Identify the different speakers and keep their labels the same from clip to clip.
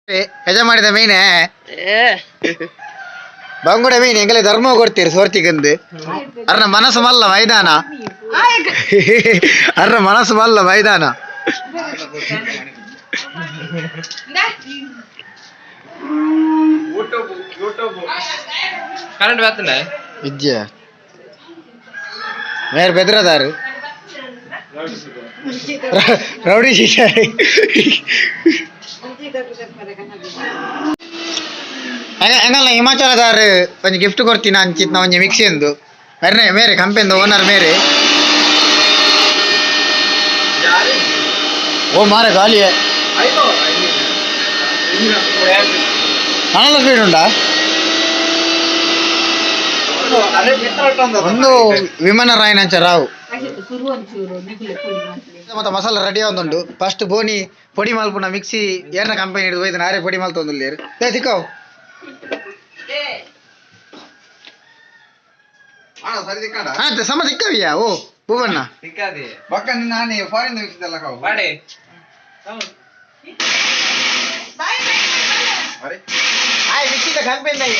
Speaker 1: ಯಜ ಮಾಡಿದ ಮೀನೆ ಬಂಗುಡೆ ಮೀನು ಎಂಗಲೇ ಧರ್ಮ ಕೊಡ್ತೀರಿ ಸೋರ್ತಿಗಂದು. ಅರ್ನ ಮನಸ್ಸು ಮಲ್ಲ ಮೈದಾನ, ಅರ್ನ ಮನಸ್ಸು ಮಲ್ಲ ಮೈದಾನ.
Speaker 2: ಕರೆಂಟ್ ಬರ್ತದೆ.
Speaker 1: ವಿದ್ಯೆ ಮೇರ್ ಬೆದ್ರದಾರು ರೌಡಿ ಶಿಷ್ಯ. ಎಂಗಲ್ಲ ಹಿಮಾಚಲದಾರು ಒಂಜಿ ಗಿಫ್ಟ್ ಕೊಡ್ತೀನಿ ಅಂಚಿತ್ನ ಒಂಜಿ ಮಿಕ್ಸಿ ಎಂದು ಮೇರೆ ಮೇರೆ ಕಂಪೆನಿದ ಓನರ್ ಮೇರೆ. ಓ ಮಾರೆ, ಗಾಲಿಯೇ ನಾನೆಲ್ಲ ಸ್ಪೀಡ್ ಉಂಟಾ? ಒಂದು ವಿಮಾನ ರಾಯನಂಚ ರಾವು. ಮತ್ತೆ ಮಸಾಲ ರೆಡಿ ಆವೊಂದುಂಡು. ಫಸ್ಟ್ ಬೋನಿ ಪೊಡಿ ಮಲ್ಪುನ ಮಿಕ್ಸಿ ಏರ್ನ ಕಂಪನಿ ಹಿಡಿದು ಹೋಯ್ತು. ನಾರೇ ಪೊಡಿ ಮಲ್ತೊಂದುಲ್ಲೇರು. ಏ ತಿಕ್ಕವು. ಹಾ, ಸಮ ತಿಕ್ಕವಿಯಾ? ಓ ಭೂವಣ್ಣ.
Speaker 3: ಬಕ್ಕ ನಾನು ಫಾರಿನ್ ಮಿಕ್ಸಿದಲ್ಲ ಕಾವು.
Speaker 2: ಬಾಡೆ.
Speaker 1: ಆಯ್ ಮಿಕ್ಸಿದ ಕಂಪನಿ.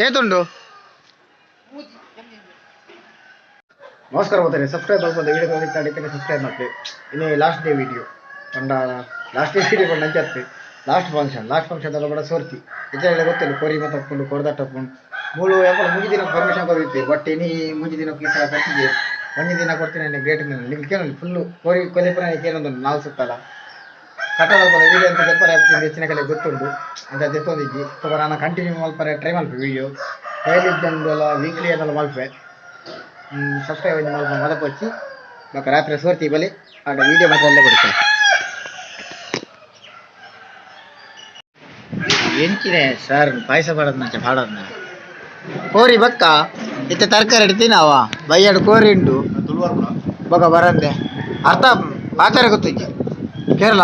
Speaker 1: ಏತುಂಡು. ನಮಸ್ಕಾರ ಹೋಗ್ತಾರೆ. ಸಬ್ಸ್ಕ್ರೈಬ್ ಆಗ್ಬೋದು. ವಿಡಿಯೋ ಹೋಗಿತ್ತು, ಸಬ್ಸ್ಕ್ರೈಬ್ ಮಾಡಿ. ಇನ್ನು ಲಾಸ್ಟ್ ಡೇ ವಿಡಿಯೋ ಪಂಡ, ಲಾಸ್ಟ್ ಡೇ ವಿಡಿಯೋ ಪಂಡ ಅಂಚತ್ತು ಲಾಸ್ಟ್ ಫಂಕ್ಷನ್. ಲಾಸ್ಟ್ ಫಂಕ್ಷನ್ ಅಲ್ಲ ಬಡ ಸೋರ್ತಿ ಹೆಚ್ಚಾಗಿ ಗೊತ್ತಿಲ್ಲ. ಕೋರಿ ಮತ್ತೆ ತಕ್ಕೊಂಡು ಕೊರ್ದಾಟ ತಕೊಂಡು ಮೂಲು ಯಾಕಂದ್ರೆ ಮುಂಜಿ ದಿನ ಪರ್ಮಿಷನ್ ಕೊಡ್ತಿತ್ತು. ಬಟ್ ಇನಿ ಮುಂಜಿ ದಿನ ಈ ಸಲ ಕೊಡ್ತಿದ್ದೆ, ಒಂಜಿ ದಿನ ಕೊಡ್ತೀನಿ. ಗ್ರೇಟ್ ನಿಮ್ಗೆ ಕೇಳಿ ಫುಲ್ಲು ಕೋರಿ ಕೊಲೆಪುರ ಕೇಳೊಂದು ನಾಲ್ ಸುತ್ತಲ್ಲ ಕಟ್ಟದ ವಿಡಿಯೋ ಅಂತ ದೆಪ್ಪರೆ ಆಗ್ತೀನಿ. ಹೆಚ್ಚಿನ ಕಡೆ ಗೊತ್ತುಂಟು ಅಂತ ದೆತ್ತೊಂದಿಜ್ಜಿ. ತಗೋ, ನಾನು ಕಂಟಿನ್ಯೂ ಮಲ್ಪರೆ ಟ್ರೈ ಮಲ್ಪೆ. ವಿಡಿಯೋ ಡೈಲಿ ಇದ್ದಂದೆಲ್ಲ ವೀಕ್ಲಿ ಅದೆಲ್ಲ ಮಲ್ಪೆ. ಸಬ್ಸ್ಕ್ರೈಬ್ ಮಲ್ಪ ಮದಪೊಚ್ಚಿ. ಬೊಕ ರಾತ್ರಿ ಸೋರ್ತಿ ಬಲಿ ಆಗ ವಿಡಿಯೋ ಮಾತ್ರ ಅಲ್ಲೇ ಕೊಡ್ತೇನೆ. ಎಂಚಿನೆ ಸರ್ ಪಾಯಸ ಪಾಡೋದು ಪಾಡೋದ್ನ ಕೋರಿ ಬಕ್ಕ ಇತ್ತೆ ತರಕಾರಿ ಇಡ್ತೀನವ ಬೈಯಾಡು ಕೋರಿ ಉಂಟು. ಬೊಕ ಬರಂದೆ ಅರ್ಥ ಪಾತಾರೆ ಗೊತ್ತಿಜ್ಜಿ. ಕೇರಳ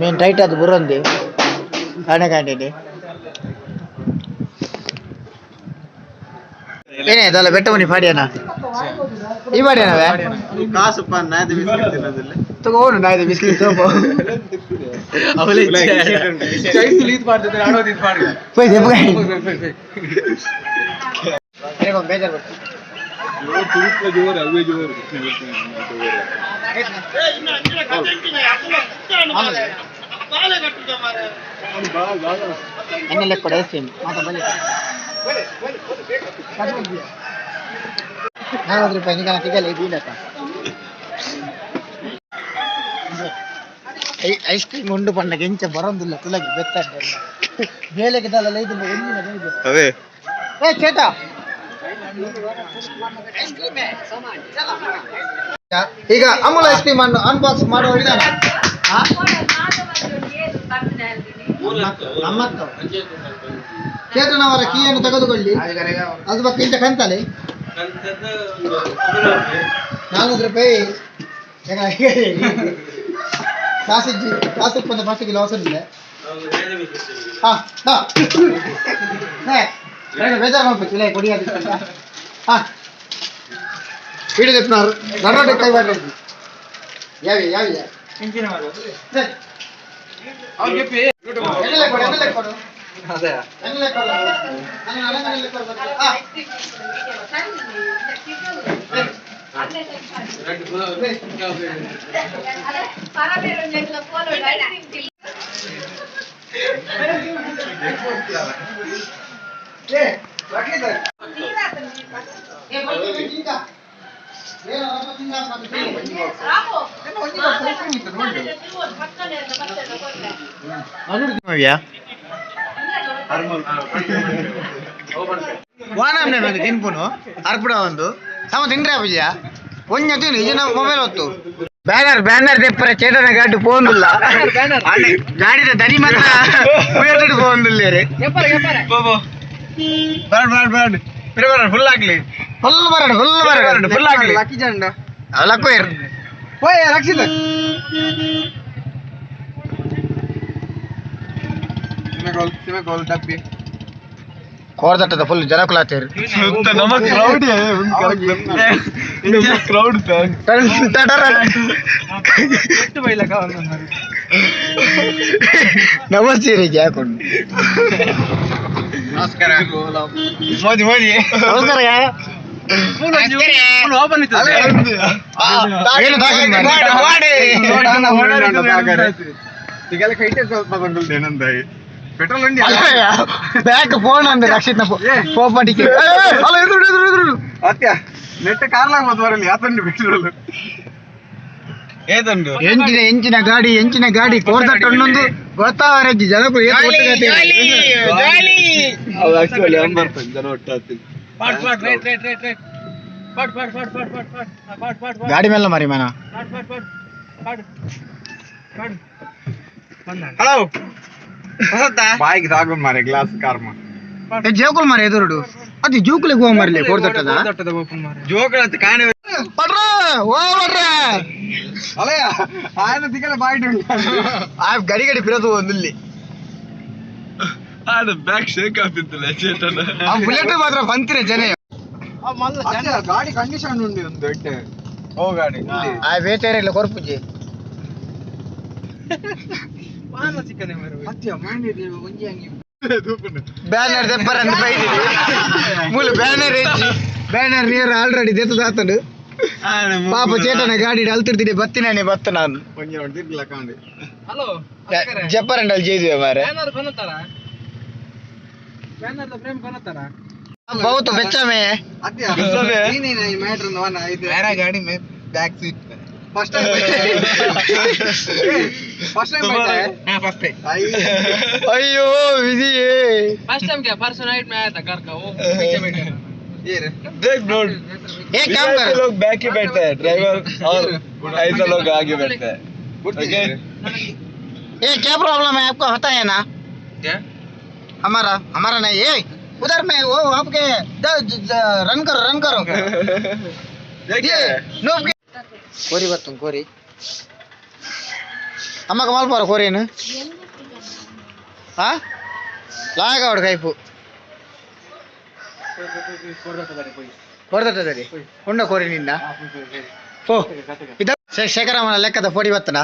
Speaker 1: ಮೇನ್ ಟೈಟ್ ಅದು ಬುರಂದೆ ಕಾಣೆ ಕಾಣೆ ಏನೇ ಅದಲ್ಲ. ಬೆಟ್ಟ ಮನಿ ಪಾಡಿಯನ ಈ ಪಾಡಿಯನವೇ.
Speaker 3: ಕಾಸು ನಾಯ್ದು ಬಿಸ್ಕೆಟ್ ತಿನ್ನೋದಿಲ್ಲ.
Speaker 1: ತಗೋ, ನಾಯ್ದು ಬಿಸ್ಕೆಟ್ ತಗೋ. ಪೋಯ್ ದೆಪ್ಪು. ಬೇಜಾರು ಬರ್ತದೆ. ಎಣ್ಣೆ ಕೊಡ ಐಸ್ ಕ್ರೀಮ್ ಮಾತಾ ಬಲಿ 40 ರೂಪಾಯಿ ನಿಗನ ತಿಗಲ್ಲ ಇದು ಇಲ್ಲ. ಐಸ್ ಕ್ರೀಮ್ ಉಂಡು ಪಂಡ ಎಂಚ ಬರೋದಿಲ್ಲ ತುಲಗಿ ಬೆತ್ತ ಬೇಲೆಗೆ ದಲ್ಲ ಇದು ಒಂದಿನ.
Speaker 3: ಅವೇ.
Speaker 1: ಏ ಚೇತ, ಈಗ ಅಮೂಲ್ ಐಸ್ ಕ್ರೀಮ್ ಅನ್ನು ಅನ್ಬಾಕ್ಸ್ ಮಾಡುವ ವಿಧಾನ. ಆ? ನಮ್ಮಕ್ಕ ಚೇತನವರ ಕೀಯನ್ನು ತೆಗೆದುಕೊಳ್ಳಿ. ಅದು ಪಕ್ಕ ಇಂಚ ಕಂತಲೆ 400 ರೂಪಾಯಿ ಕಾಸಿಜ್ಜಿ. ಕಾಸು ಉಪ್ಪಂದ ಫಸ್ಟ್ ಕಿಲೋ ಅವಸರ. ಹಾ ಹಾ ಬೇಜಾರು ಮಾಡ್ಬೇಕು ಇಲ್ಲ ಕೊಡಿ ಅದು. ಹಾ, ವಿಡಿಯೋ ತೆಪ್ಪನಾರು ನಡೋಡೆ ಕೈ ಮಾಡಿ ಯಾವಿ ಯಾವಿ. ಎಣ್ಣೆ ಕೊಡು, ಎಣ್ಣೆ ಕೊಡು.
Speaker 3: ಅದೇ.
Speaker 1: ಎಣ್ಣೆ ಕೊಡು. ನಾನು ಎಣ್ಣೆ ಕೊಡು. ಹಾ. ಏ, ರಟ್ಟಿದ್ದಾರೆ. ಏ, ಬರ್ತೀನಿ, ಈಗ. ಏ, ರಪ್ಪ ತಿಂದ ಮತ್ತೆ. ವಾನಮ್ನೆ ಬಂದು ತಿನ್ಪುನು ಅರ್ಪುಡ ಒಂದು ಸಮ ತಿಂಡ್ರೆ ಪೂಜ ಒಂಜ ತಿನ್ನು ಇಜಿನ ಮೊಬೈಲ್ ಹೊತ್ತು ಬ್ಯಾನರ್ ಬ್ಯಾನರ್ ದೆಪ್ಪರ ಚೇತನ ಗಾಡಿ ಪೋಂದುಲ್ಲ ಗಾಡಿದ ದನಿ ಮಾತ್ರ ಉಯರ್ತಿಡ್ ಪೋಂದುಲ್ಲೇರೆ
Speaker 3: ಫುಲ್ ಆಗ್ಲಿ
Speaker 1: ಫುಲ್ ಬರಡು ಫುಲ್ ಬರಡು
Speaker 3: ಫುಲ್ ಆಗ್ಲಿ ಲಕ್ಕಿ ಜಂಡ
Speaker 1: ಲಕ್ಕು ಇರ್
Speaker 3: ಓಯ್ ರಕ್ಷಿತ ಸಿಮೆಗೋಲ್ ಡಬ್ಬಿ
Speaker 1: ಕೋರ್ದಟ್ಟದ ಫುಲ್ ಜನಕುಲಾತೇರು
Speaker 3: ನಮ್ಮ ಕ್ರೌಡ್ ಕ್ರೌಡ್
Speaker 1: ನಮಸ್ತೆ ರೀ ಹಾಕೊಂಡು
Speaker 3: ನಮಸ್ಕಾರ ಮೋದಿ ಮೋದಿ
Speaker 1: ನಮಸ್ಕಾರ
Speaker 3: ಓಪನ್
Speaker 1: ಏನು ತಾಕಂದ್
Speaker 3: ಪೆಟ್ರೋಲ್ ಉಂಡಿ
Speaker 1: ಬ್ಯಾಕ್ ಫೋನ್ ಅಂದೆ ರಕ್ಷಿತ್ನ ಪೋಪಟಿಗೆ ಅಲ್ಲ ಎದುರು ಎದುರು ಎದುರು
Speaker 3: ಅತ್ಯ ನೆಟ್ಟ ಕಾರ್ಲಾಗ ಮದ್ದು ಬರಲಿ ಯಾತಂಡು ಪೆಟ್ರೋಲ್ ಏತಂಡು
Speaker 1: ಎಂಚಿನ ಎಂಚಿನ ಗಾಡಿ ಎಂಚಿನ ಗಾಡಿ ಕೋರ್ದಟ್ಟ ಒಂದೊಂದು ಗೊತ್ತಾವರೆಜ್ಜಿ ಜನಕ್ಕೂ ಏತ್ ಒಟ್ಟುಗತೆ.
Speaker 3: ಅದು ಆಕ್ಚುಲಿ ಅಂಬರ್ತದೆ ಜನ ಒಟ್ಟಾಗ್ತದೆ
Speaker 1: ಗಾಡಿ ಮೇಲೆ ಮರಿ ಮನ
Speaker 3: ಹಲೋ ಬಾಯಿಗೆ ತಾಗು ಮಾರೆ ಗ್ಲಾಸ್ ಕಾರ್ಮ
Speaker 1: ಜೋಕುಲ್ ಮಾರಿ ಎದುರುಡು ಅದು ಜೋಕುಲಿಗೆ ಹೋಗ ಮಾರಿಲೆ ಕೋರ್ದಟ್ಟದ
Speaker 3: ಜೋಕಳ ಕಾಣೆ
Speaker 1: ಪಡ್ರ ಓ ಪಡ್ರ
Speaker 3: ಅಲಯ ಆಯನ ತಿಕ್ಕಲ ಬಾಯಿಟ್ ಉಂಟು
Speaker 1: ಆ ಗಡಿ ಗಡಿ ಪಿರದು ಒಂದಿಲ್ಲಿ
Speaker 3: ಅದು ಬ್ಯಾಕ್ ಶೇಕ್ ಆಗ್ತಿತ್ತಲ್ಲ ಚೇತನ
Speaker 1: ಆ ಬುಲೆಟ್ ಮಾತ್ರ ಬಂತಿರ ಜನ
Speaker 3: ಗಾಡಿ ಕಂಡೀಷನ್ ಉಂಡು ಒಂದು ಎಟ್ಟೆ ಓ ಗಾಡಿ
Speaker 1: ಆ ಬೇಟೇರೆ ಇಲ್ಲ ಕೊರ್ಪುಜಿ ಬ್ಯಾನರ್ ದೆಪ್ಪರ ಅಂತ ಬೈದಿರಿ ಮೂಲ ಬ್ಯಾನರ್ ಹೆಚ್ಚಿ ಬ್ಯಾನರ್ ನೀರು ಆಲ್ರೆಡಿ ದೆತ್ತು ದಾತಡು ಪಾಪ ಚೇತನ ಗಾಡಿ ಅಲ್ತಿರ್ತೀನಿ ಬತ್ತಿನಾನೆ ಬತ್ತ ನಾನು ಜಪ್ಪರಂಡಲ್ ಜೇದುವೆ ಮಾರೆ बहुत बच्चा में है
Speaker 3: गाड़ी में back seat first time first time बैठा है हां फर्स्ट टाइम
Speaker 1: अयो विधि ये
Speaker 2: फर्स्ट टाइम क्या परसों नाइट में आया था घर का वो पीछे बैठा था।
Speaker 3: ये रे देख ब्रो
Speaker 1: एक काम कर
Speaker 3: लोग बैक ही बैठते हैं ड्राइवर और ऐसा लोग आगे बैठते हैं ओके
Speaker 1: ये क्या प्रॉब्लम है आपको पता है ना
Speaker 2: क्या
Speaker 1: हमारा हमारा नहीं ये उधर में वो आपके रन करो रन करो ये नूब के कोरी बत्तुम कोरी అమ్మకు మల్పారు కోరిను లాగాడు కైపు ಕೊರ್ದಟ್ಟದರಿ ಉಂಡ ಕೋರಿ ನಿನ್ನ ಪೋ ಇದ ಶೇಖರಮ್ಮನ ಲೆಕ್ಕದ ಪೊಡಿ ಬತ್ತನ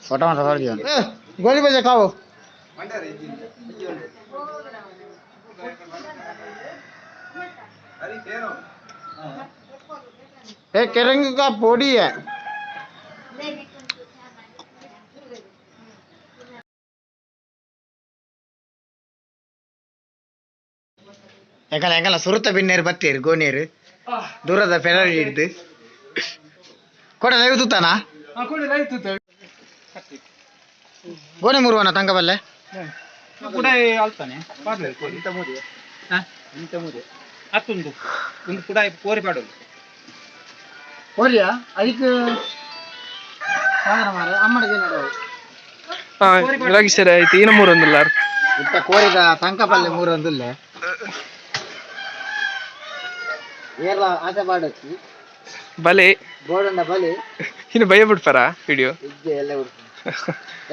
Speaker 1: ಫೋಟೋ ಮಾತ್ರ ಗೋಲಿ ಬಜೆ ಕಾವು ये केरंग का पोड़ी है ಎಂಕಲ ಎಂಕಲ ಸುರುತ ಬಿನ್ನೇರು ಬತ್ತೀರು ಗೋನೇರು ದೂರದ ಪೆರಳಿ ಹಿಡ್ದು ಕೊಡ ಲೈವ್ ತೂತಾನ ಗೋನೆ ಮುರುವನ ತಂಗಬಲ್ಲೆ
Speaker 2: ಕೂಡ ಅಲ್ತಾನೆ ಅತ್ತೊಂದು ಒಂದು ಕೂಡ ಕೋರಿ ಪಾಡೋದು
Speaker 1: ಕೋರಿಯಾ ಅದಕ್ಕೆ ಅಮ್ಮಡಿಗೆ
Speaker 2: ಸರಿ ಆಯ್ತು ಇನ್ನು ಮೂರೊಂದಿಲ್ಲ
Speaker 1: ಇತ್ತ ಕೋರಿದ ತಂಕಪಲ್ಲೆ ಮೂರೊಂದಿಲ್ಲ ಏರ್ಲ ಆಸೆ ಪಾಡೊಚ್ಚಿ
Speaker 2: ಬಲೆ
Speaker 1: ಬೋರ್ಡಂಡ ಬಲಿ
Speaker 2: ಇನ್ನು ಭಯ ಬಿಡ್ಪಾರ ವಿಡಿಯೋ
Speaker 1: ಇಜ್ಜೆ ಎಲ್ಲ ಉಡ್ಪು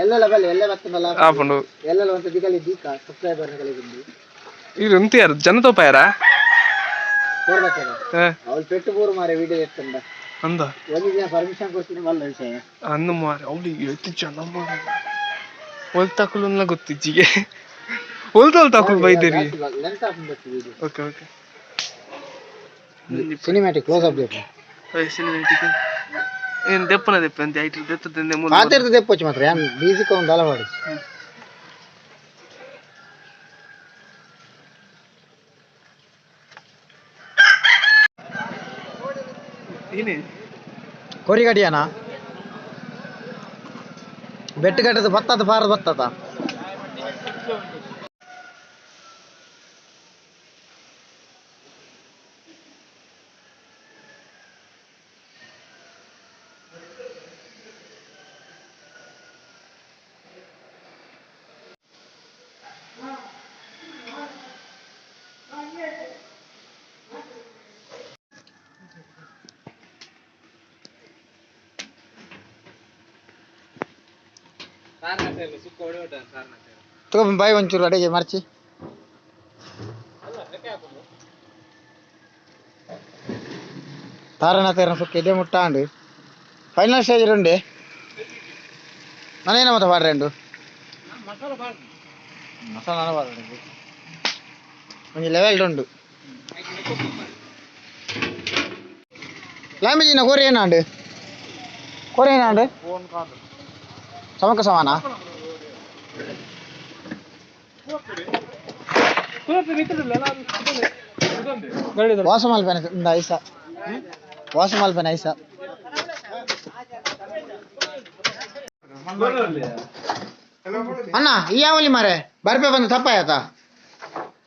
Speaker 1: ಎಲ್ಲೆಲ್ಲ ಬಲಿ ಎಲ್ಲ ಬತ್ತನಲ್ಲ
Speaker 2: ಆಪುಂಡು
Speaker 1: ಎಲ್ಲೆಲ್ಲ ಒಂತ ದಿಗಲಿ ದೀಕ ಸಬ್ಸ್ಕ್ರೈಬರ್ ಕಲಿಗುಂಡು
Speaker 2: ಇದು ಉಂತು ಯಾರು ಜನ ತೋಪಾಯಾರ
Speaker 1: ಕೋರ್ಬತ್ತದ ಅವಳು ಪೆಟ್ಟು ಬೂರು ಮಾರೆ ವಿಡಿಯೋ ಎತ್ತಂಡ
Speaker 2: ಅಂದ
Speaker 1: ಒಂದು ದಿನ ಪರ್ಮಿಷನ್ ಕೊಡ್ತೀನಿ ಮಲ್ಲ ವಿಷಯ
Speaker 2: ಅಂದು ಮಾರೆ ಅವಳು ಎತ್ತು ಜನ ಮಾರೆ ಒಲ್ ತಕುಲನ್ನ ಗೊತ್ತಿಜ್ಜಿಗೆ ಒಲ್ತ ಒಲ್ ತಕುಲ್ ಬೈದಿರಿ
Speaker 1: ಲೆಂತ್ ಆಫ್ ಬರ್ತದೆ video
Speaker 2: okay okay
Speaker 1: cinematic close up ಬೇಕು
Speaker 2: ಏನು ದೆಪ್ಪನ ದೆಪ್ಪ ಅಂತ ಐಟ್ ದೆತ್ತದಂದೆ ಮೂಲ
Speaker 1: ಪಾತಿರ್ದ ದೆಪ್ಪೊಚ್ಚು ಮಾತ್ರ ಯಾನ್ ಬೀಸಿಕ ಒಂದು ಅಲವಾಡಿ ಕೋರಿ ಕಡಿಯಾನ ಬೆಟ್ಟು ಕಟ್ಟದ ಬತ್ತದ ಪಾರದ ಬತ್ತದ. ತಗೋ ಬಾಯ್ ಒಂಚೂರು ಅಡಿಗೆ ಮರ್ಚಿ. ತಾರನ ಸುಕ್ಕ ಎದೆ ಮುಟ್ಟಾಂಡು ಫೈನಲ್ ಸ್ಟೇಜ್ ಉಂಡೆ. ನಾನೇನ ಮತ್ತೆ ಪಾಡ್ರೆಂಡು ಮಸಾಲ ಪಾಡ್ರೆ ಒಂಜಿ ಲೆವೆಲ್ ಉಂಡು. ಲಾಂಬಿಜಿನ ಕೋರಿ ಏನಾಂಡು? ಕೋರಿ ಏನಾಂಡು? ಸಮಕ್ಕ ಸಮಾನ. ವಾಸ ಮಲ್ಪನೆ ಉಂಡು ಐಸ, ವಾಸ ಮಲ್ಪನೆ ಐಸ. ಅಣ್ಣ ಈ ಯಾವಲಿ ಮಾರೆ ಬರ್ಪೆ ಬಂದು ತಪ್ಪಾಯತ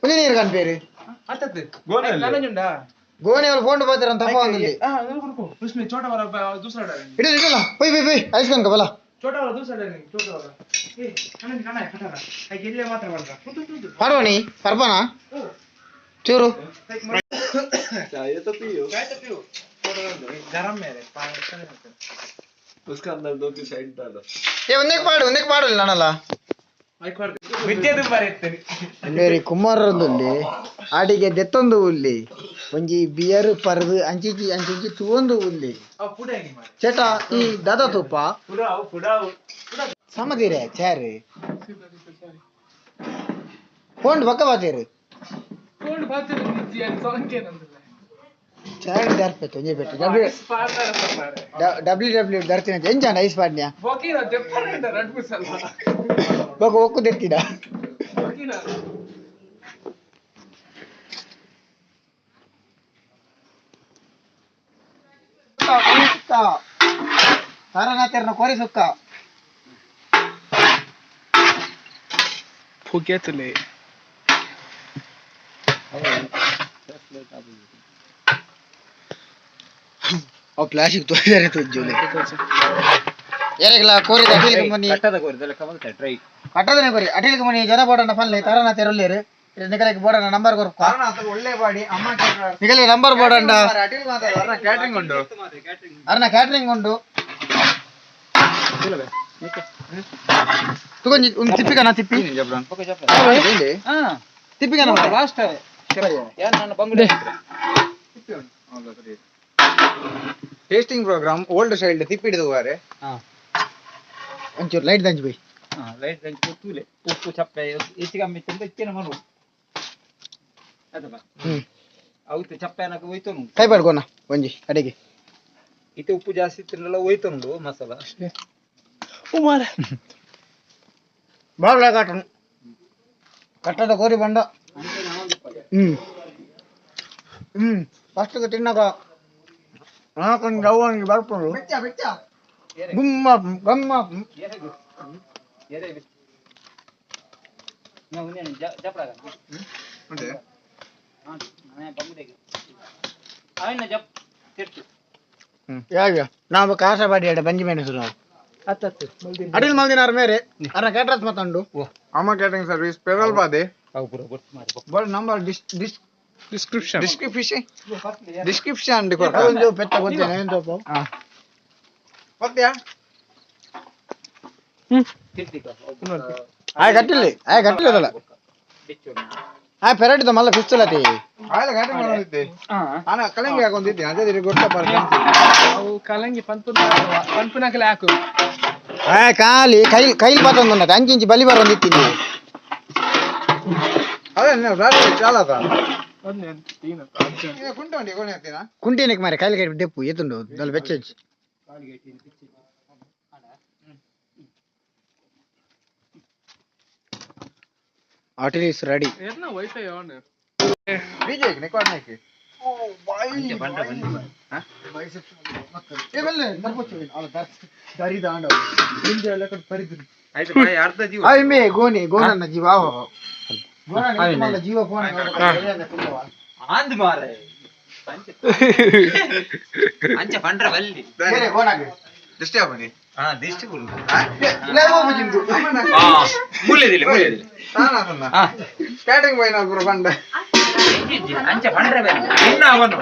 Speaker 1: ಒಂಜಿ ನೀರು ಕನ್ಪೇರು ಗೋಣಿ ಅವ್ರು ಫೋನ್ ಬರ್ತಾರ ತಪ್ಪ ಒಂದಲ್ಲಿ ಇಡಲ್ಲ ಇಡಲ್ಲ ಪೊಯ್ ಪೊಯ್ ಪೊಯ್ ಐಸ್ ಕನ್ಕ ಬಲ. ಪಾಡೋಣಿ ಪರ್ಪನಾ ಚೂರು.
Speaker 3: चाय तो पियो, उसका अंदर दो तीन साइड डालो.
Speaker 1: ಏ ಒಂದಕ್ಕೆ ಪಾಡು ಒಂದಕ್ಕೆ ಪಾಡಲ್ಲ ನಾನಲ್ಲ. ಬೇರೆ ಕುಮಾರೊಂದುಂಡೆ ಆಡಿಗೆ ದೆತ್ತೊಂದು ಉಲ್ಲಿ ಒಂಜಿ ಬಿಯರ್ ಪರ್ದು ಅಂಚಿಂಚಿ ಅಂಚಿಂಚಿ ತೂವೊಂದು ಉಲ್ಲಿ ಚೇಟ ಈ ದಾದ ತೂಪ ಸಮದಿರೆ ಚಾರು ಫೋನ್ ಬಕ್ಕ ಬಾತೇರು ಚಾರ್ ದರ್ಪೆತ್ತು ಒಂಜಿ ಪೆಟ್ಟು ಡಬ್ಲ್ಯೂ ಡಬ್ಲ್ಯೂ ಡಬ್ಲ್ಯೂ ದರ್ತಿನ ಎಂಚಾಂಡ ಐಸ್ ಪಾಡ್ನ್ಯಾ ಬೊಕ ಒಕ್ಕು ದೆತ್ತಿಡ. ಸುಕ್ಕ ತಾರನಾಥರ್ನ ಕೋರಿ ಸುಕ್ಕ
Speaker 2: ಫುಗೆತಲೆ.
Speaker 1: ಅವು ಪ್ಲಾಸ್ಟಿಕ್ ತೋರಿದಾರೆ ತುಜ್ಜುಲೆ ಏರೆಗ್ಲ ಕೋರಿದ ಅಟಿಲ್ಗೆ ಮನಿ
Speaker 3: ಕಟ್ಟದ ಕೋರಿದಲ್ಲ ಕಮಲ್ತ ಟ್ರೈ
Speaker 1: ಕಟ್ಟದನೆ ಕೋರಿ ಅಟಿಲ್ಗೆ ಮನಿ ಜನ ಬೋಡಣ್ಣ ಪಲ್ಲೆ ತಾರನಾಥರ್ ಉಲ್ಲೇರು ನಿಕಲೆಗ್ ಬೋಡಣ್ಣ ನಂಬರ್ ಕೊರ್ಪ.
Speaker 3: ಒಳ್ಳೆ ಬಾಡಿ ಅಮ್ಮ.
Speaker 1: ನಿಕಲೆ ನಂಬರ್ ಬೋಡಣ್ಣ.
Speaker 3: ಕ್ಯಾಟರಿಂಗ್ ಉಂಟು.
Speaker 1: ಅರ್ನ ಕ್ಯಾಟರಿಂಗ್ ಉಂಟು. ತುಗೊಂಜಿ ಒಂದು ತಿಪ್ಪಿಕನ ತಿಪ್ಪಿ ತಿಪ್ಪಿಕನ.
Speaker 3: ಲಾಸ್ಟ್ ಟೇಸ್ಟಿಂಗ್ ಪ್ರೋಗ್ರಾಮ್ ಓಲ್ಡ್ ಶೈಲ್ಡ್ ತಿಪ್ಪಿಡಿದು ಬಾರೆ.
Speaker 1: ಒಂಚೂರು ಲೈಟ್ ದಂಚಿ ಬೈ.
Speaker 3: ಲೈಟ್ ದಂಚಿ ತೂಲೆ ಉಪ್ಪು ಚಪ್ಪೆ ಹೆಚ್ಚು ಕಮ್ಮಿ ತುಂಬ ಇಚ್ಚಿನ ಮನು ಅದಪ್ಪ. ಅವತ್ತು ಚಪ್ಪೆ ಅನ್ನಕ್ಕೆ ಹೋಯ್ತು.
Speaker 1: ಕೈ ಪಡ್ಕೋಣ ಒಂಜಿ ಅಡಿಗೆ.
Speaker 3: ಇತ್ತೆ ಉಪ್ಪು ಜಾಸ್ತಿ ತಿನ್ನಲ್ಲ ಹೋಯ್ತು ಮಸಾಲ.
Speaker 1: ಬಾಳ ಕಾಟನ್ ಕಟ್ಟದ ಕೋರಿ ಬಂಡ. ಹ್ಮ್ ಹ್ಮ್ ಫಸ್ಟ್ ತಿನ್ನಕ ನಾಲ್ಕೊಂದು ರವ್ವನಿಗೆ ಬರ್ಪುಂಡು ಗುಮ್ಮ ಗಮ್ಮ. ಯಾವ ನಾವು ಕಾಸಬಾಡಿ ಎಡೆ ಬಂಜಿ ಮೆಣಸು ನಾವು ಅಡಿಲ್ ಮಲ್ದಿನಾರ ಮೇರೆ ಅರ್ನ ಕ್ಯಾಟ್ರಸ್ ಮತ್ತಂಡು.
Speaker 4: ಅಮ್ಮ ಕ್ಯಾಟರಿಂಗ್ ಸರ್ವಿಸ್ ಪೆರಲ್ ಬಾದೆ but number dis dis
Speaker 2: description
Speaker 4: description description ಕೊರ್ಕ.
Speaker 1: ಒಂದು ಪೆತ್ತ ಗೊತ್ತೇನೆ ಏನು ತೋಪ.
Speaker 4: ಪತ್ಯಾ.
Speaker 1: ಆಯ್ ಕಟ್ಟಿಲ್ಲ ಆಯ್ ಕಟ್ಟಿಲ್ಲ ಅದಲ್ಲ ಆಯ್ ಪೆರಟಿದ ಮಲ್ಲ ಫಿಸ್ತಲತಿ.
Speaker 4: ಆಯ್ಲ ಕ್ಯಾಟರಿಂಗ್ ಮಾಡೋದಿದ್ದೆ ಆನ ಕಲಂಗಿ ಹಾಕೊಂಡಿದ್ದೆ ಅದೇ ರೀತಿ ಗೊತ್ತ ಬರ್ತ.
Speaker 2: ಅವು ಕಲಂಗಿ ಪನ್ಪುನ ಪನ್ಪುನಕಲೆ ಹಾಕು.
Speaker 1: ಆಯ್ ಖಾಲಿ ಕೈ ಕೈಲಿ ಪಾತೊಂದುಂಡತೆ ಅಂಚಿಂಚಿ ಬಲಿ ಬರೊಂದಿತ್ತಿನಿ.
Speaker 4: ಅದೇ ರಾತ್ರಿ ಚಾಲತ ಕುಂಟು ಕೋಣೆ ಹತ್ತಿನ.
Speaker 1: ಕುಂಟಿನಕ್ಕೆ ಮಾರೆ ಕೈಲಿ ಕೈ ಡೆಪ್ಪು ಎತ್ತುಂಡು ದಲ್ ಬೆಚ್ಚೆಚ್ಚಿ. ಅಟಿಲ್ is ready.
Speaker 2: ಏರ್ನ wifi on.
Speaker 4: DJ record ನಾಕಿ.
Speaker 1: ಮೇ ಗೋನಿ ಗೋನನ್ನ ಜೀವ ಗೋನ ಜೀವ ಫೋನ್.
Speaker 5: ಆಂದ್ ಮಾರೆ ಅಂಚೆ ಪಂಡ್ರ ಬಲ್ಲಿ.
Speaker 1: ಗೋನಾಗೆ.
Speaker 4: ದಿಷ್ಟಿ ಆಪಣಿ.
Speaker 5: ಹಾ, ದಿಷ್ಟಿ ಗುರು.
Speaker 1: ಇಲ್ಲ.
Speaker 5: ಮೂಲೆದಿಲ್ಲ, ಮೂಲೆದಿಲ್ಲ.
Speaker 4: ಕ್ಯಾಟರಿಂಗ್ ಬಾಯ್ ನಾವು ಬಂಡ.
Speaker 5: ಅಂಚೆ ಪಂಡ್ರ ಬಲ್ಲಿ ಇನ್ನ ಅವನು.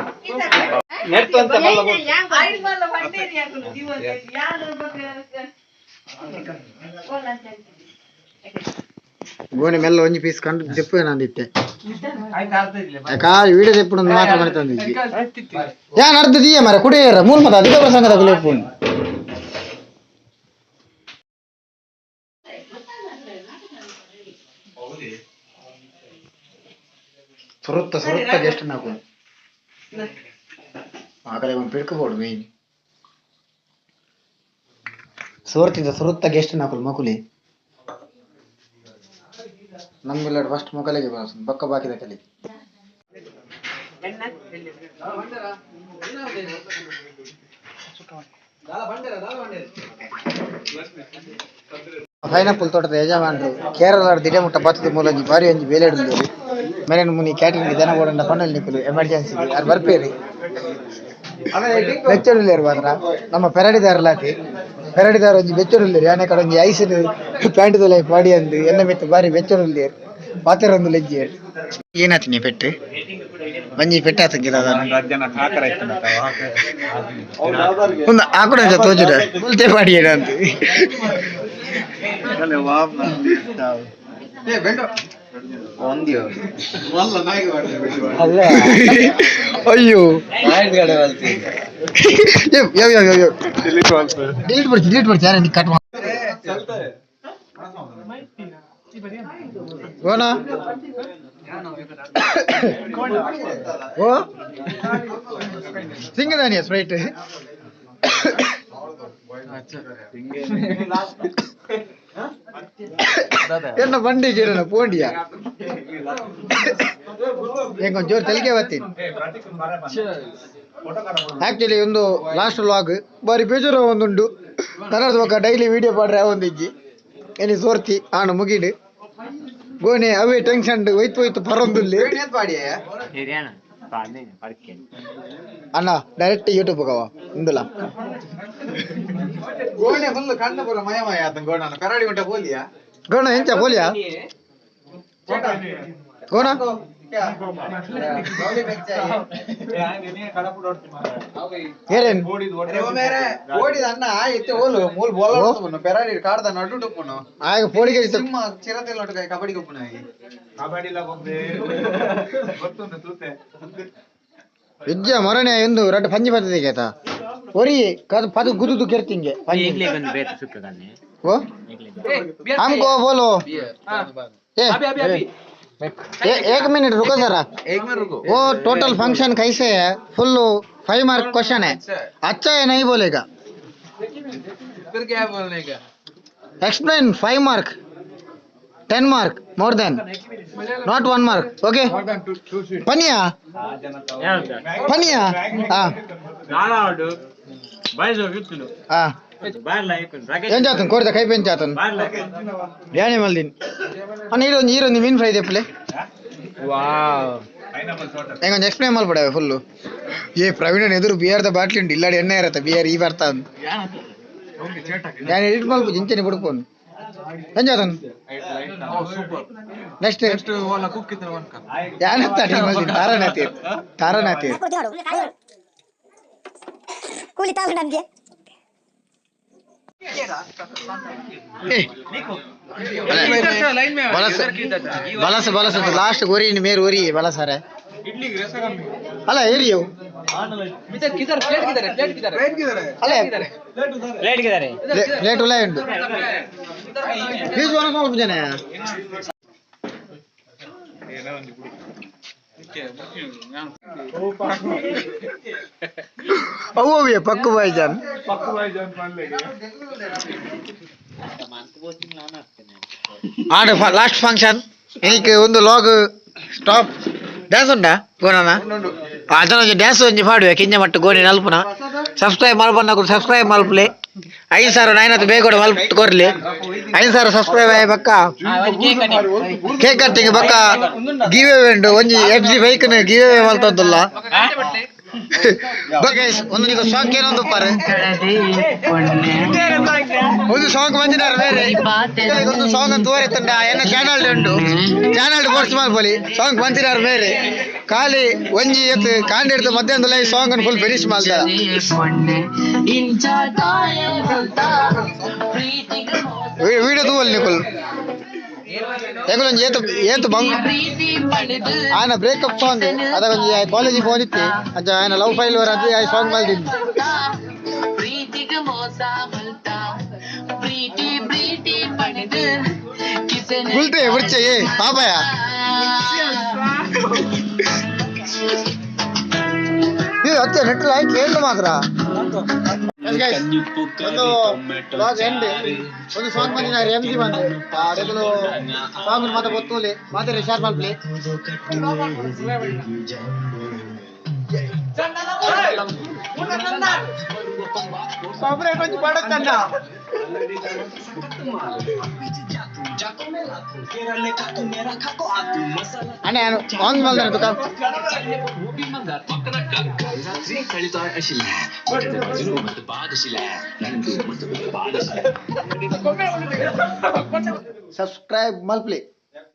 Speaker 1: ಗೋಣಿ ಮೆಲ್ಲ ಒಂಜಿ ಪೀಸ್ ಕಂಡು ದೆಪ್ಪು ನಂದಿತ್ತೆ. ಯಾಕಾ ವಿಡಿಯೋ ದೆಪ್ಪು ಮಾತ್ರ ಮಾಡ್ತಂದಿದ್ವಿ. ಯಾ ನಡ್ದು ದೀಯ ಮರ ಕುಡಿಯರ ಮೂಲ ಮತ ಅಧಿಕ ಪ್ರಸಂಗದ ಕುಲಿಯಪ್ಪು. ಸುರುತ್ತ ಸುರುತ್ತ ಗೆಸ್ಟ್ ನಾಕು ಆ ಕಡೆ ಒಂದು ಪಿಡ್ಕೋಬೋಡು ಮೇನ್ ಸೋರ್ತಿದ್ದ ಸುರುತ್ತ ಗೆಸ್ಟ್ ನಾಕುಲು ಮಕುಲಿ ನಮ್ಗೆಲ್ಲ ಫಸ್ಟ್ ಮೊಕಲಿಗೆ ಬರೋದು ಬಕ್ಕ ಬಾಕಿದ ಕಲಿ. ಪೈನಾಪಲ್ ತೋಟದ ಯಜಮಾನರು ಕೇರಳ ದಿಡೆ ಮುಟ್ಟ ಬತ್ತದ ಮೂಲಂಜಿ ಬಾರಿ ಒಂಜಿ ಬೇಲೆ ಹಿಡಿದ್ರು ಮೇಲಿನ ಮುನಿ ಕ್ಯಾಟರಿಂಗ್ ಜನ ಓಡಂಡ ಪಣ್ಣಲ್ಲಿ ನಿಕ್ಕಲು ಎಮರ್ಜೆನ್ಸಿ ಯಾರು ಬರ್ಪೇರಿ ಬೆಚ್ಚಡುಲ್ಲೇರು ಮಾತ್ರ ನಮ್ಮ ಪೆರಡಿದಾರಲಾತಿ ಪೆರಡಿದಾರ ಒಂಜಿ ಬೆಚ್ಚಡುಲ್ಲೇರು ಯಾನೆ ಕಡೆ ಒಂಜಿ ಐಸ್ ಪ್ಯಾಂಟ್ ದೊಲೆ ಪಾಡಿ ಅಂದು ಎನ್ನ ಮಿತ್ತ ಬಾರಿ ಬೆಚ್ಚಡುಲ್ಲೇರು ಪಾತೆರೊಂದು ಲೆಜ್ಜಿ. ಏನಾತೀನಿ ಪೆಟ್ಟು ಒಂಜಿ ಪೆಟ್ಟಾತ ಒಂದು ಆಕಡ ತೋಜುಡ ಬುಲ್ತೆ ಪಾಡಿ ಅಂತ. ಅಯ್ಯೋ, ಯಾವ ಯಾವ ಯಾವ ಡಿಲೀಟ್ ಬಿಡ್ತಿ, ಡಿಲೀಟ್ ಬಿಡ್ತಿ. ಯಾರ ಕಟ್ ಗೋನಾ ಓ ಸಿಂಗದಾನಿಯ ಸ್ಪ್ರೈಟ್. ಎನ್ನ ಬಂಡಿ ಗಿಡನ ಪೋಂಡಿಯ ಹೆಂಗ್ ಜೋರು ತಲಿಕೆ ಬರ್ತೀನಿ. ಆಕ್ಚುಲಿ ಒಂದು ಲಾಸ್ಟ್ ವ್ಲಾಗ್ ಬಾರಿ ಬೇಜಾರು ಒಂದುಂಡು. ಕನ್ನಡದ ಬೊಕ್ಕ ಡೈಲಿ ವಿಡಿಯೋ ಪಾಡ್ರೆ ಒಂದು ಇಜ್ಜಿ. ಎನಿ ಸೋರ್ತಿ ಆಣ ಮುಗಿಡು ಗೋನೆ ಅವೇ ಟೆನ್ಷನ್ ಹೋಯ್ತು ಹೋಯ್ತು ಪರೊಂದುಲ್ಲಿ. ಅಣ್ಣ ಡೈರೆಕ್ಟ್ ಯೂಟ್ಯೂಬ್ ಕವ ಇಂದುಲ.
Speaker 4: ಗೋಣೆ ಫುಲ್ ಕಣ್ಣು ಪೂರ ಮಯ ಮಯ ಆತನ ಗೋಣ ಕರಾಡಿ ಉಂಟ ಪೋಲಿಯಾ.
Speaker 1: ಗೋಣ ಎಂಚ ಪೋಲಿಯಾ ಗೋಣ? ಏರೇನ್?
Speaker 4: ಓಡಿದ ಅಣ್ಣ ಇತ್ತೆ ಓಲು ಮೂಲ್ ಬೋಲ ಪೆರಾಡಿ ಕಾಡ್ದ ನಡು ಟುಪ್ಪುನು.
Speaker 1: ಆಗ ಪೋಡಿಗೆ.
Speaker 4: ಸಿಂಹ ಚಿರತೆ ಲೊಟಕ ಕಬಡ್ಡಿ ಕೊಪ್ಪುನ.
Speaker 1: ವಿದ್ಯಾ ಮರಣೆ ಎಂದು ರಡ್ಡು ಪಂಜಿ ಬರ್ತದೆ ಕೇತ ಒರಿ ಕದ್ ಪದ ಗುದುದು ಕೆರ್ತಿಂಗೆ. ಓ हमको बोलो ए, ए, एक मिनट रुको जरा.
Speaker 4: एक मिनट रुको.
Speaker 1: वो टोटल फंक्शन कैसे है? फुल 5 मार्क क्वेश्चन है. अच्छा है नहीं बोलेगा.
Speaker 2: फिर क्या बोलने का?
Speaker 1: Explain 5 mark, 10 mark, more than, not 1 mark, okay? ಪನಿಯಾ ಪನಿಯಾ ಹಾ. ಹಾ, ಏನ್ ಜಾತನ್ ಕೋರಿದ ಕೈ ಪೆಂಚ್ ಜಾತನ್ ಯಾನೆ ಮಲ್ದಿನ್ ಅಣ್ಣ. ಈರೊಂದು ಈರೊಂದು ಮೀನ್ ಫ್ರೈ ದೆಪ್ಪಲೆ. ಹೆಂಗೊಂದು ಎಕ್ಸ್ಪ್ಲೈನ್ ಮಲ್ಪಡ ಫುಲ್ಲು. ಏ ಪ್ರವೀಣನ್ ಎದುರು ಬಿಯರ್ದ ಬಾಟ್ಲಿ ಉಂಟು. ಇಲ್ಲಾಡಿ ಎಣ್ಣೆ ಇರತ್ತ ಬಿಯರ್ ಈ ಬರ್ತಾ. ನಾನು ಎಡಿಟ್ ಮಲ್ಪ ಜಿಂಚನೆ ಬಿಡ್ಕೊಂಡು ಏನ್ ಜಾತನ್ ನೆಕ್ಸ್ಟ್. ಯಾನತ್ತ ಮಲ್ದಿನ್ ತಾರನಾತಿ ತಾರನಾತಿ.
Speaker 6: ಕೂಲಿ ತಾಳು ನನ್ಗೆ.
Speaker 1: ಬಲಸ ಬಲಸ ಬಲಸ ಲಾಸ್ಟ್ ಒರಿ ಮೇರ್ ಒರಿ ಬಲಸಾರೆ ಅಲ್ಲ ಏರಿಯು. ಅಲ್ಲ ಪ್ಲೇಟ್ ಉಲ್ಲ ಉಂಟು. ಫೀಸ್ ಒಣ ಸ್ವಲ್ಪ ಜನ. ಅವು ಪಕ್ಕು ಬಾಯ್ಜಾನ್ ಆಡ ಲಾಸ್ಟ್ ಫಂಕ್ಷನ್. എനിക്ക് ಒಂದು ಲಾಗ್ ಸ್ಟಾಪ್. ಡ್ಯಾನ್ಸ್ ಉಂಡಾ ಗೋನನ? ಅದನ್ನ ಡ್ಯಾನ್ಸ್ ಒಂಜಿ ಪಾಡುವೆ ಕಿಂಜ ಮಟ್ಟು ಗೋಣಿ ನಲ್ಪುನ. Subscribe ಮಲ್ಪನ್ನ subscribe ಮಲ್ಪಲೆ. 5000 ನಾಯಿನತ್ ಬೇಗ ಮಲ್ಪ ಕೊರ್ಲಿ. 5000 ಸಬ್ಸ್ಕ್ರೈಬ್ ಆಯ್ ಬಕ್ಕ ಕೇಕ್ ಕಟ್ಟಿಂಗ್ ಬಕ್ಕ ಗಿವ್ ಉಂಡು. ಒಂಜಿ ಎಫ್ ಜಿ ಬೈಕ್ ಗಿವ್ ಮಲ್ತೊಂದುಲ್ಲ. ಒಂದು ನೀವು ಸಾಂಗ್ ಏನೊಂದು ಪಾರೆ ಒಂದು ಸಾಂಗ್ ಬಂದಿದ್ದಾರೆ ಬೇರೆ. ಒಂದು ಸಾಂಗ್ ಅಂತ ತೋರಿತ್ತಂಡ ಎನ್ನ ಚಾನಲ್ ಉಂಡು. ಚಾನಲ್ ಪೋಸ್ಟ್ ಮಲ್ಪೊಲಿ. ಸಾಂಗ್ ಬಂದಿದ್ದಾರೆ ಬೇರೆ. ಖಾಲಿ ಒಂಜಿ ಎತ್ತು ಕಾಂಡಿ ಹಿಡ್ದು ಮಧ್ಯಾಹ್ನದಲ್ಲ ಈ ಸಾಂಗ್ ಫುಲ್ ಫಿನಿಶ್ ಮಾಡ್ತಾರ. ವಿಡಿಯೋ ತೂವಲ್ಲಿ ನಿಕುಲ್ ಒಂಜಿ ಏತು ಏತು ಬಂಗ್ ಆಯನ ಬ್ರೇಕಪ್ ಸಾಂಗ್ ಅದ ಒಂಜಿ ಕಾಲೇಜಿಗೆ ಹೋಗಿತ್ತು ಅಂಚ ಆಯನ ಲವ್ ಫೈಲ್ ಅದು ಆ ಸಾಂಗ್ ಮಲ್ದಿದ್ದು. ಬುಲ್ತೆ ಬುಡ್ಚೆ ಏ ಪಾಪಯ ಇದು ಅತ್ತೆ ನೆಟ್ ಲೈಕ್ ಕೇಳು ಮಾತ್ರ. ಒಂದು ವ್ಲಾಗ್ ಎಂಡ್. ಒಂದು ಸಾಂಗ್ ಬಂದಿನ ಎಂ ಜಿ ಬಂದು ಅದಕ್ಕೂ ಸಾಂಗ್ ಮಾತ್ರ ಗೊತ್ತೂಲಿ ಮಾತ್ರ ಶೇರ್ ಮಲ್ಪಲಿ. ಪಡಕ್ಕಣ್ಣ ಅಣ್ಣ ಆನ್ ಮಲ್ದಾನೆ ತುಕ. ಸಬ್ಸ್ಕ್ರೈಬ್ ಮಲ್ಪಲಿ.